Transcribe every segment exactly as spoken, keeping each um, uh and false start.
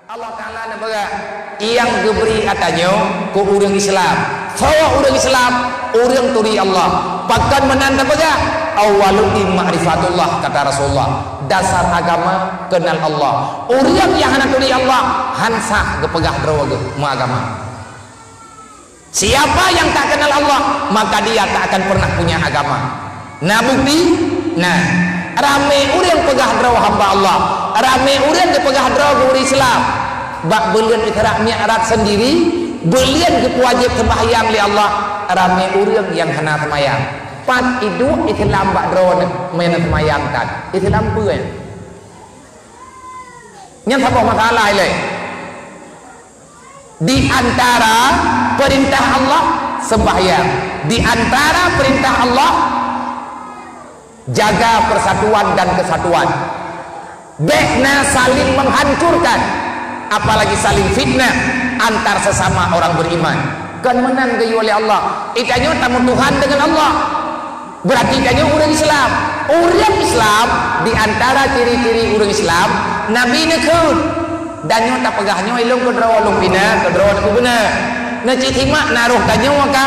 Allah Taala neupeugah, "Nyang geubri ata nyoe keu ureuëng Islam." Soe ureuëng Islam? Ureuëng turi Allah. Pakon meunan teupeugah? "Awwaluddin ma'rifatullah," kata Rasulullah. Dasar agama kenal Allah. Ureuëng nyang hana turi Allah, han sah geupeugah droe geuh meuagama. Siapa yang tak kenal Allah, maka dia tak akan pernah punya agama. Na bukti? Nah, ramé ureuëng peugah droe hamba Allah, ramé ureuëng geupeugah droe geuh ureuëng Islam. Bak buleuen Isra Mi'raj sendiri, buleuen geupeuwajéb seumbahyang lé Allah, ramé ureuëng nyang hana seumayang. Pat iduek Islam bak droeneuh meunan seumayang tan? Islam peue nyan? Nyan saboh masalah ilée. Di antara perintah Allah, sembahyang. Di antara perintah Allah, jaga persatuan dan kesatuan. Bék na saling menghancurkan, apalagi saling fitnah antar sesama orang beriman. Kon meunan geuyue lé Allah. Geutanyoe tameutuhan dengan Allah. Berarti tanyoe ureuëng Islam. Ureuëng Islam, di antara ciri-ciri ureuëng Islam, Nabi neukheun, "Tanyoe tapeugah nyoe ilong keudroe lôn bina, keudroe lôn beuna." Neucit himak na roh tanyoe ka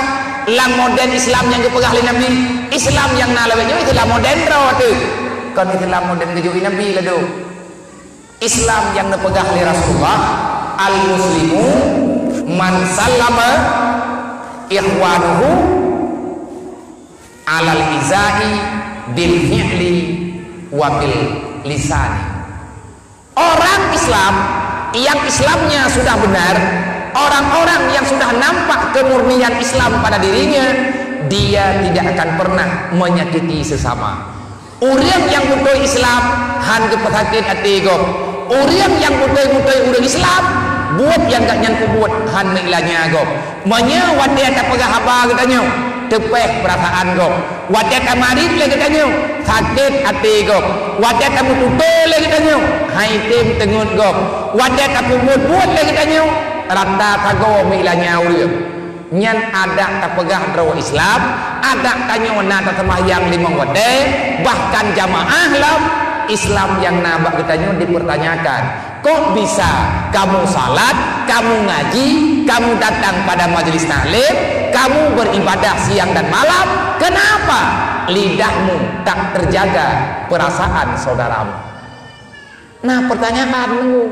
lam modern Islam nyang geupeugah lé Nabi. Islam nyang na lawét nyoe Islam modern droe teuh. Kon Islam modern geujok Nabi lado. Islam nyang neupeugah lé Rasulullah, "Al-muslimu man sallama ikhwanuhu alal izai bil fi'li wa bil lisani." Orang Islam yang Islamnya sudah benar, orang-orang yang sudah nampak kemurnian Islam pada dirinya, dia tidak akan pernah menyakiti sesama. Ureuëng nyang beutôi Islam han geupeusakét até gob. Ureuëng nyang beutôi-beutôi ureuëng Islam, buet nyang gobnyan peubuet han meuilanya gob. Meunyoe watée tapeugah haba geutanyoe, teupeh peurasaan gob. Watée tamarit lé geutanyoe, sakét até gob. Watée tameututoe lé geutanyoe, hai tem teungeut gob. Watée tapeubuet-buet lé geutanyoe, rata sagoe meuilanya ureuëng. Nyan adat tapeugah droe Islam, adat tanyoe na taseumayang limong watée, bahkan jamaah lom. Islam nyang na bak geutanyoe dipertanyakan. Kok bisa kamu salat, kamu ngaji, kamu datang pada majelis taklim, kamu beribadah siang dan malam? Kenapa lidahmu tak terjaga perasaan saudaramu? Nah, pertanyaan nunggu.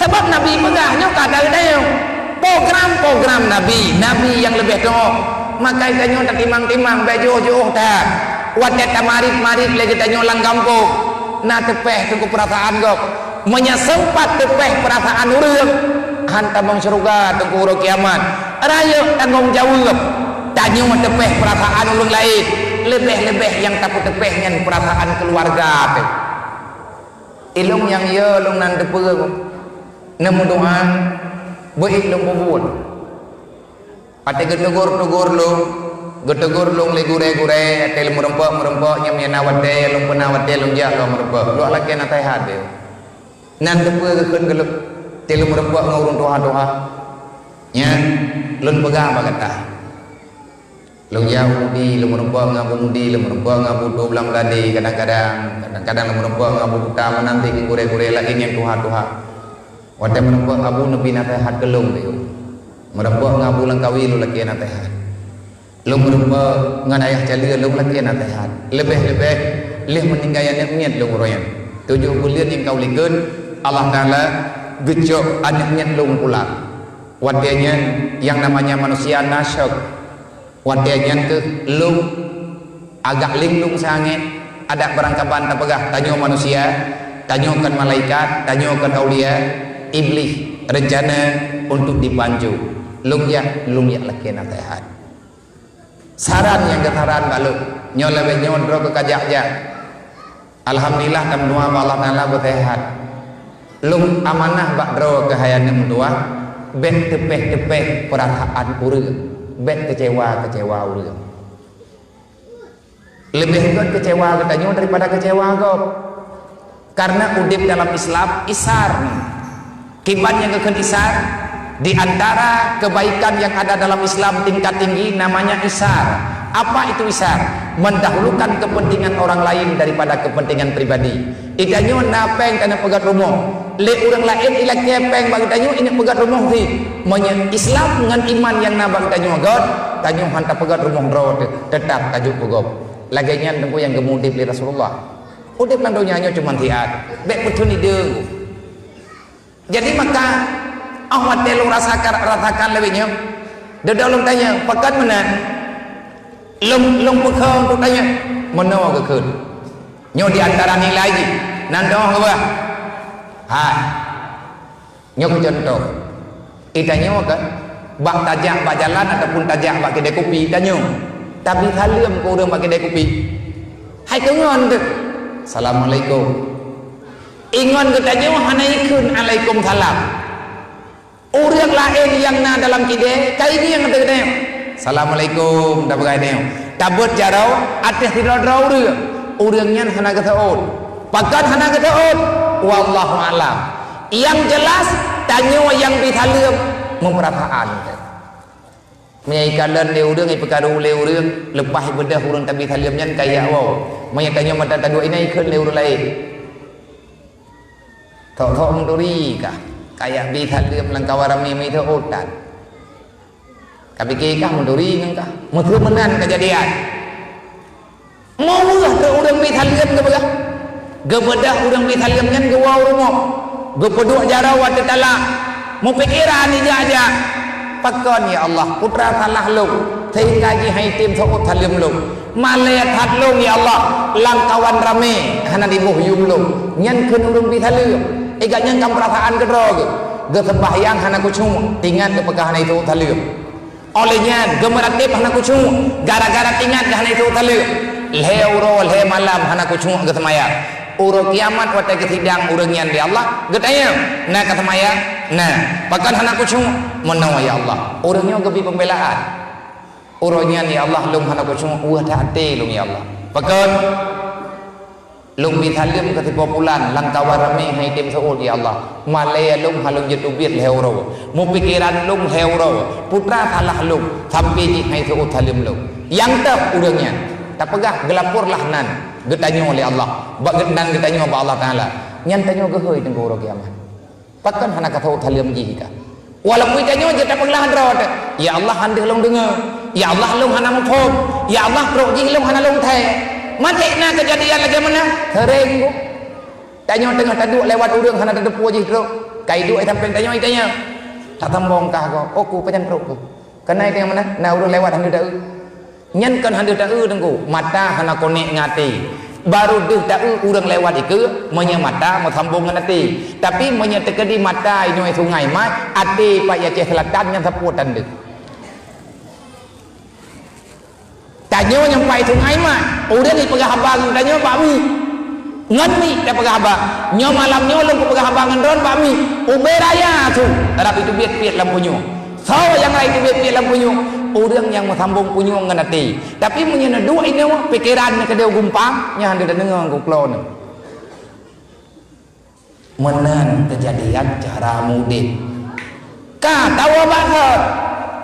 Sabab Nabi peugah nyoe ka dari dayong. Program-program Nabi, Nabi nyang leubeh tuho. Maka geutanyoe tatimang-timang, bék jiôh-jiôh that. Watée tamarit-marit lé geutanyoe lam gampông, na teupeh teungku peurasaan gob. Meunyoe seumpat teupeh peurasaan ureuëng, han tamong syeuruga teungku uroe kiamat. Rayeuk tanggong jaweueb. Tanyoe teupeh peurasaan ureuëng laén, leubeh-leubeh nyang tapeuteupeh nyan peurasaan keuluwarga teuh. Ilong nyang yo lôn nan teupeue, neumeudoá, beuet lôn peubuet. Watée geuteugor-teugor lôn, geuteugor lôn lé gurée-gurée, watée lôn meureumpok-meureumpok, nyang na watée lôn peuna watée lôn jak lôn meureumpok. Lôn lakée naseuhat deh. Nan teupeue geukheun keu lôn, watée lôn meureumpok ngon ureuëng tuha-tuha. Nyan, lôn peugah bak gata. Lôn jak u Mudi, lôn meureumpok ngon Abu Mudi, lôn meureumpok ngon Abu Tubulang Meuladi, kadang-kadang, kadang-kadang lôn meureumpok ngon Abu Kuta, meunan cit ngon gurée-gurée laén nyang tuha-tuha. Watée meureumpok Abu neubri naseuhat keu lôn, meureumpok ngon Abu Langkawi lôn lakée naseuhat. Lôn meureumpok ngon Ayah Caleue lôn lakée naseuhat. Leubeh-leubeh lheueh meuninggai aneuëk miet lôn uroe nyan. Tujoh buleuen nyang ka u likot, Allah Taala geucok aneuëk miet lôn pulang. Watée nyan, nyang namanya manusia na syok. Watée nyan kheueh lôn agak linglung sangat, adak beurangkaban tapeugah, tanyoe manusia, tanyoe kon malaikat, tanyoe kon aulia, Iblih rencana untuk dipanjuk. Lôn jak, lôn jak lakée naseuhat. Saran nyang geusaran bak lôn, nyoe leubeh nyoe droe keu kajak jak. Alhamdulillah, tameudoá bak Allah Taala beuseuhat. Lôn amanah bak droe keuhai aneuëk meutuwah, bék teupeh-teupeh peurasaan ureuëng, bék keucewa-keucewa ureuëng. Leubeh gét keucewa geutanyoe daripada keucewa gob. Karena udeb dalam Islam isar. Kiban nyang geukheun isar, di antara kebaikan yang ada dalam Islam tingkat tinggi namanya isar. Apa itu isar? Mendahulukan kepentingan orang lain daripada kepentingan pribadi. Geutanyoe na péng taneuk peugöt rumoh. Lé ureuëng laén ilakée péng bak geutanyoe ineuk peugöt rumoh sih. Meunyoe Islam ngon iman nyang na bak geutanyoe göt, tanyoe han tapeugöt rumoh droe teuh, teutap tajok peugob. Lagée nyan teungku nyang geumudeb lé Rasulullah. Udeb lam donya nyoe cuma siat, bék peutheun ideueng. Jadi maka, oh watée lôn rasakan, rasakan lagée nyoe, dudoe lôn tanyong, "Pakon meunan?" Lôn, lôn peukong untuk tanyong, "Meunoe geukheun." Nyoe di antara nilai jih, nan dong geuba. Hai. Nyoe keu contoh. Geutanyoe kan, bak tajak bak jalan ataupun tajak bak keudai kupi, tanyoe tabi saleuem keu ureuëng bak keudai kupi. Hai keu ngon teuh, "Assalamualaikum." Ingon geutanyoe hana ikheun alaikumsalam. Ureuëng laén nyang na dalam keudai, ka ingieng teuh geutanyoe, "Assalamualaikum," tapeugah geutanyoe. Tabeuet jaroe ateueh sidroe-droe ureuëng, ureuëng nyan hana geuseuôt. Pakon hana geuseuôt? Wallahu a'lam. Nyang jeulaih, tanyoe nyang bi saleuem meupeurasaan. Meunyoe ikalon lé ureuëng, ipeukaru lé ureuëng, leupah ibeudôh ureuëng tabi saleuem nyan kajak woe. Meunyoe tanyoe mata taduek inan ikheun lé ureuëng laén. Thok-thok meuturi kah, kajak bi saleuem lam kawan ramé meuiseuk utan. Kapike kah meuturi ngon kah. Meuseu meunan keujadian. Meuweueh keu ureuëng bi saleuem geupeugah. Geubeudôh ureuëng bi saleuem nyan geuwoe u rumoh. Geupeuduek jaroe watée talak. Meupikeran ijak-jak. "Pakon, ya Allah, peue teuma salah lôn, sehingga jih han item seuôt saleuem lôn? Malée that lôn, ya Allah, lam kawan ramé hana diboh yuem lôn." Nyan kheun ureuëng bi saleuem. Igat nyan kan peurasaan keudroe geuh. Geuseumbahyang hana khusyuk, teuingat geupeugah hana iseuôt saleuem. Óh lheueh nyan, geumeuratéb hana khusyuk, gara-gara teuingat geuh hana iseuôt saleuem. Lhée uroe, lhée malam hana khusyuk geuseumayang. Uroe kiamat watée geusidang ureuëng nyan lé Allah, geutanyong, "Na kaseumayang?" "Na." "Pakon hana khusyuk?" "Meunoe, ya Allah." Ureuëng nyoe geubri peumbelaan. "Uroe nyan, ya Allah, lôn hana khusyuk, weueh that até lôn, ya Allah." "Pakon?" "Lôn bi saleuem keu si po pulan, lam kawan ramé han item seuôt, ya Allah. Malée lôn han lôn jeuet ubit lhée uroe. Meupikeran lôn lhée uroe. Peue teuma salah lôn, sampoe jih han iseuôt saleuem lôn." Nyang toh ureuëng nyan, tapeugah geulaporlah nan geutanyoe lé Allah. Bak geutanyoe, geutanyoe bak Allah Taala. Nyan tanyoe geuhôi teungku uroe kiamat. Pakon hana kaseuôt saleuem jih kah? Walaupun tanyoe jeuet tapeugah droe teuh, "Ya Allah, han deuh lôn deungoe. Ya Allah, lôn hana muphom. Ya Allah, trok jih lôn hana lôn thée." Maté na keujadian lagée meunan? Seuréng geuh. Tanyoe teungoh taduek lewat ureuëng hana tateupeue jih trok. Ka iduek i sampéng tanyoe itanyong, "Tasambong kah goe?" "Oh, ku pajan trok ku." Keunan itanyong meunan, na ureuëng lewat han deuh taeu. Nyan kon han deuh taeu teungku, mata hana konek ngon até. Barô deuh taeu ureuëng lewat ikeue, meunyoe mata meusambong ngon até. Tapi meunyoe teukeudi mata inoe sungai mat, até pat i Aceh Selatan nyan sapeue tan deuh. Tanyoe nyang pat i sungai mat, ureuëng ipeugah haba ngon tanyoe bak miet. Ngon miet tapeugah haba. Nyoe malam nyoe lôn kupeugah haba ngon droen bak miet. Ubé raya su, rab iteubiet-biet lam punyueng. Soe nyang rab iteubiet-biet lam punyueng? Ureuëng nyang meusambong punyueng ngon até. Tapi meunyoe neuduek inoe, pikeran neukeudeh gumpang, nyan han deuh tadeungoe geuklon. Meunan keujadian cara mudeb. Ka tawoe bak thon.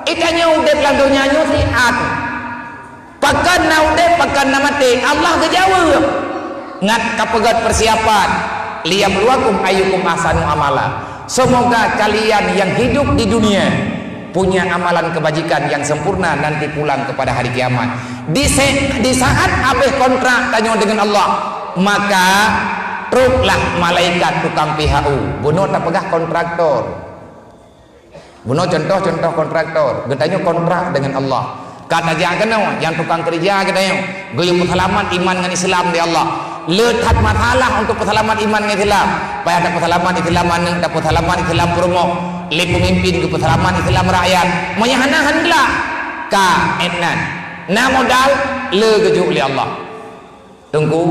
Geutanyoe udeb lam donya nyoe siat. Pakon na udeb, pakon na maté, Allah geujaweueb. Ngat kapeugét peusiapan, "Liyabluwakum ayyukum ahsanu amala." Semoga kalian yang hidup di dunia punya amalan kebajikan yang sempurna nanti pulang kepada hari kiamat. Di se-, di saat habéh kontrak tanyoe dengan Allah, maka troklah malaikat tukang P H U. Bunoe tapeugah kontraktor. Bunoe contoh-contoh kontraktor, geutanyoe kontrak dengan Allah. Ka tajak keunoe, nyang tukang keurija geutanyoe, geuyue peuseulamat iman ngon Islam di Allah. Le that masalah untuk peuseulamat iman ngon Islam. Payah tapeuseulamat Islam aneuëk, tapeuseulamat Islam peurumoh, lé peumimpin geupeuseulamat Islam rakyat. Meunyoe hana, hana glak. Ka, étnan. Na modal, le geujok lé Allah. Teungku,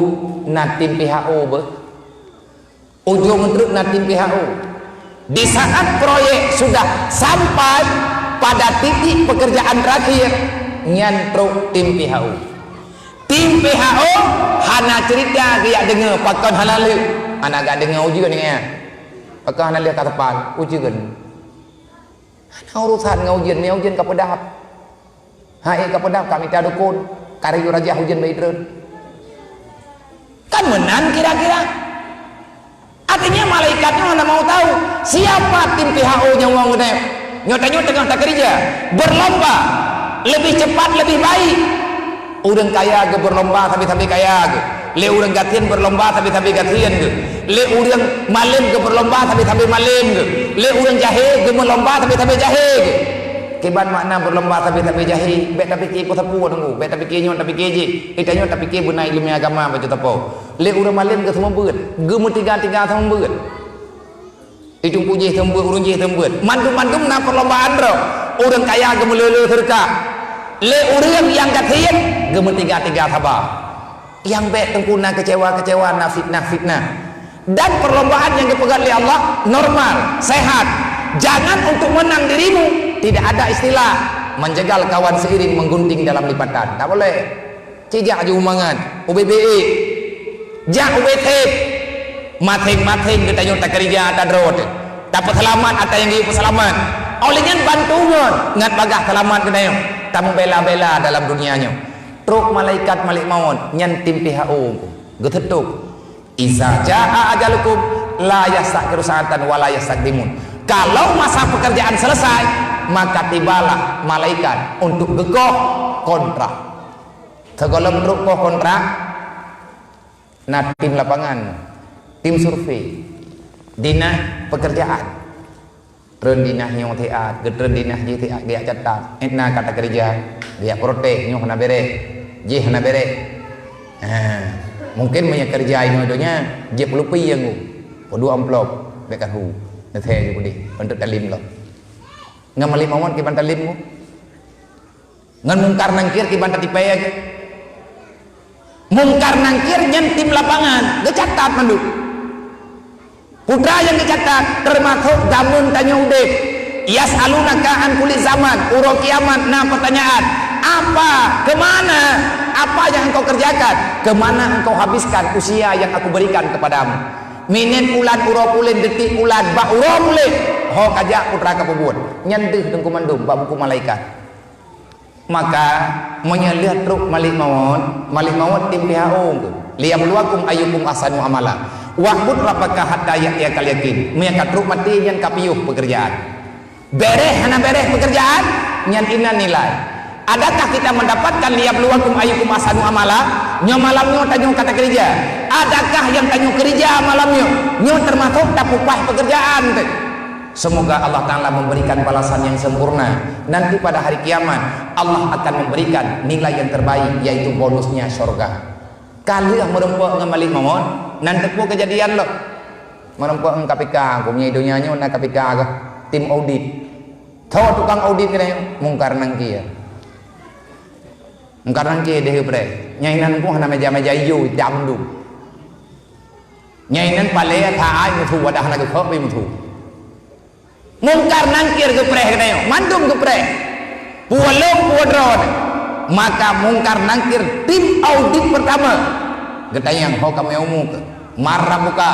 na tim P H U beuh. Ujong treuk na tim P H U. Di saat proyek sudah sampai pada titik pekerjaan terakhir, nyan trok tim P H U. Tim P H U hana cerita geujak deungoe pakon hana lheueh. Hana gak deungoe ujeuen nyan. Pakon hana lheueh ka teupal ujeuen. Hana urusan ngon ujeuen, nyan ujeuen ka peudap. Hai ka peudap, ka mita dukon. Ka rayek rajah hujeuen bak droe. Kan meunan kira-kira. Artinya malaikat nyoe hana mau tahu siapa tim P H O nyang wong geutanyoe. Nyoe tanyoe teungoh takeurija, berlomba, lebih cepat, lebih baik. Ureuëng kaya geuh berlomba sabe-sabe kaya geuh. Lé ureuëng gasien berlomba sabe-sabe gasien geuh. Lé ureuëng malem geuh berlomba sabe-sabe malem geuh. Lé ureuëng jahé geuh meulomba sabe-sabe jahé geuh. Kiban makna berlomba sabe-sabe jahé, bék tapike peue sapeue teungku, bék tapike nyoe tapike jih. Ita nyoe tapike beuna ileumèe agama bacut tapo. Lé ureuëng malem geuh seumeubeuet, geumeutiga-tiga seumeubeuet. Itu pujih seumeubeuet, ureuëng jih seumeubeuet. Mandum-mandum na perlombaan droe. Ureuëng kaya geumeuleu-leu seureuka. Lé ureuëng nyang gasien geumeutiga-tiga saba. Nyang bék teungku na keucewa-keucewa, na fitnah-fitnah. Dan perlombaan nyang geupeugah lé Allah normal, sehat. Jangan untuk menang dirimu. Tidak ada istilah menjegal kawan seiring menggunting dalam lipatan. Tak boleh. Ci jak ju mangat, ubé B E. Jak ubé thép. Maséng-maséng geutanyoe takeurija ata droe teuh. Tapeuseulamat ata nyang geuyue peuseulamat. Óh lheueh nyan bantu ngon ngat bagaih seulamat geutanyoe. Tameubela-bela dalam dunia nyoe. Trok malaikat malik mawöt nyan tim P H O geuseutôb. Iza jaa ajalukum la yastakhiru sa'atan wa la yastakdimun. Kalau masa pekerjaan selesai, maka tibalah malaikat untuk geukoh kontrak. Sigohlom trok koh kontrak, na tim lapangan, tim survei, dinah pekerjaan. Treun dinah nyoe siat, geutreun dinah jih siat, geujak catat. Étna ka takeurija, geujak protes, nyoe hana béreh, jih hana béreh. Ha, mungkin meunyoe keurija inoe donya, jih peulupi nyang ngu. Peudua amplop, bék kahu. Neusé ju keudeh, untuk talim lom. Ngon malik mawöt kiban talim ngu. Ngon Mungkar Nangkir kiban tatipée geuh. Mungkar Nangkir nyan tim lapangan, geucatat mandum. Putra nyang geucatat, teumasok zameun tanyoe udeb. Yas'alunaka an kulli zaman, uroe kiamat na peutanyaan. Apa, keumana, apa nyang engkau kerjakan? Keumana engkau habiskan usia nyang aku berikan kepadamu? Minét ulan uroe pulen, detik ulan, bak uroe pulen, ho kajak putra ka peubuet. Nyan deuh teungku mandum bak buku malaikat. Maka, meunyoe lheueh trok malik mawöt, malik mawöt tim P H O tu. Liyabluwakum ayyukum ahsanu amala. Wa'bud rabbaka hatta ya'tiyakal yaqin. Meunyoe ka trok maté nyan ka piôh pekerjaan. Béreh hana béreh pekerjaan, nyan inan nilai. Adakah kita mendapatkan liyabluwakum ayyukum ahsanu amala? Nyoe malam nyoe tanyoe ka takeurija. Adakah nyang tanyoe keurija malam nyoe, nyoe teumasok tapeupaih pekerjaan teuh? Semoga Allah Ta'ala memberikan balasan yang sempurna. Nanti pada hari kiamat, Allah akan memberikan nilai yang terbaik, yaitu bonusnya syurga. Ka lheueh meurumpok ngon malik mawöt, nan teupeue keujadian lom. Meurumpok ngon K P K, geumeunyoe donya nyoe na K P K geuh, tim audit. Tho tukang audit nyan, Mungkar Nangkir. Mungkar Nangkir deuh preh. Nyang inan pun hana meja-meja ijo, itam dum. Nyang inan palée that ai meusu, wadah hana geukhok pih meusu. Mungkar Nangkir geupreh geutanyoe, mandum geupreh. Puwoe lôn, puwoe droe. Maka Mungkar Nangkir tim audit pertama. Geutanyong, ho kamoe umu keuh? Man rabbuka,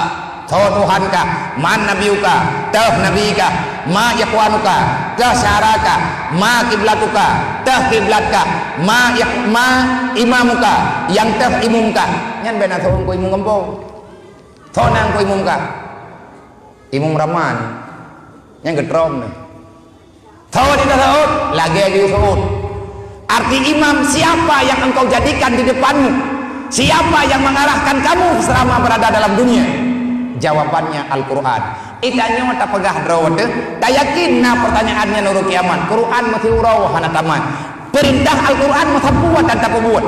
soe Tuhan kah? Man nabiyuka, toh nabi kah? Ma ikhwanuka, toh syara kah? Ma kiblatuka, toh kiblat kah? Ma ikh-, ma imamuka, nyang toh imum kah? Nyan bèk na soe ngon imum gampông. Soe ngon imum kah? Imum Rahman. Nyan geutrom nyoe. Soe di tasawuf, lagèe geuyue seuôt. Arti imam, siapa yang engkau jadikan di depanmu? Siapa yang mengarahkan kamu selama berada dalam dunia? Jawabannya Al-Quran. Itanyoe tapeugah droe teuh, tayakin na pertanyaan nyan uroe kiamat. Quran meusiuroe hana tamat. Peurintah Al-Quran meusapeue dan tapeubuet.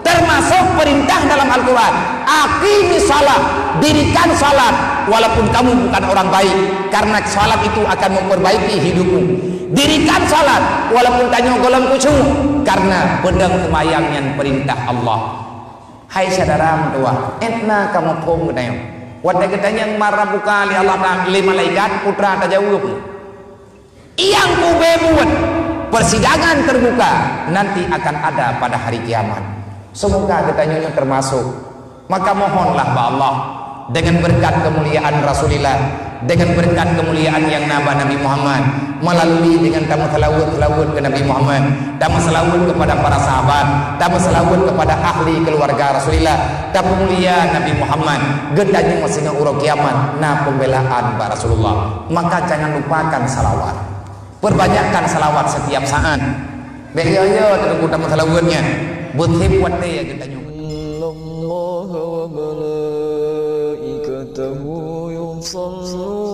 Termasuk perintah dalam Al-Quran, "Aqimis shalah", dirikan salat walaupun kamu bukan orang baik, karena salat itu akan memperbaiki hidupmu. Dirikan salat walaupun tanyoe gohlom khusyuk, karena peudong seumayang nyan peurintah Allah. Hai syedara meutuwah, étna kamoe phon geutanyoe. Watèe geutanyong man rabbuka lé Allah Taala, lé malaikat, putra tajaweueb. Nyang ubé buet, persidangan terbuka nanti akan ada pada hari kiamat. Semoga geutanyoe nyoe termasuk. Maka mohonlah bak Allah, Dengan berkat kemuliaan Rasulillah, dengan berkat kemuliaan nyang na bak Nabi Muhammad, melalui dengan tameuseulaweuet-seulaweuet keu Nabi Muhammad, tameuseulaweuet kepada para sahabat, tameuseulaweuet kepada ahli keluarga Rasulillah, tapeumulia Nabi Muhammad, geutanyoe singoh uroe kiamat na pembelaan bak Rasulullah. Maka jangan lupakan salawat. Perbanyakkan salawat setiap saat. Bék yo-yo teungku tameuseulaweuet nyan. Beutheb watée geutanyoe. إن الله وملائكته يصلون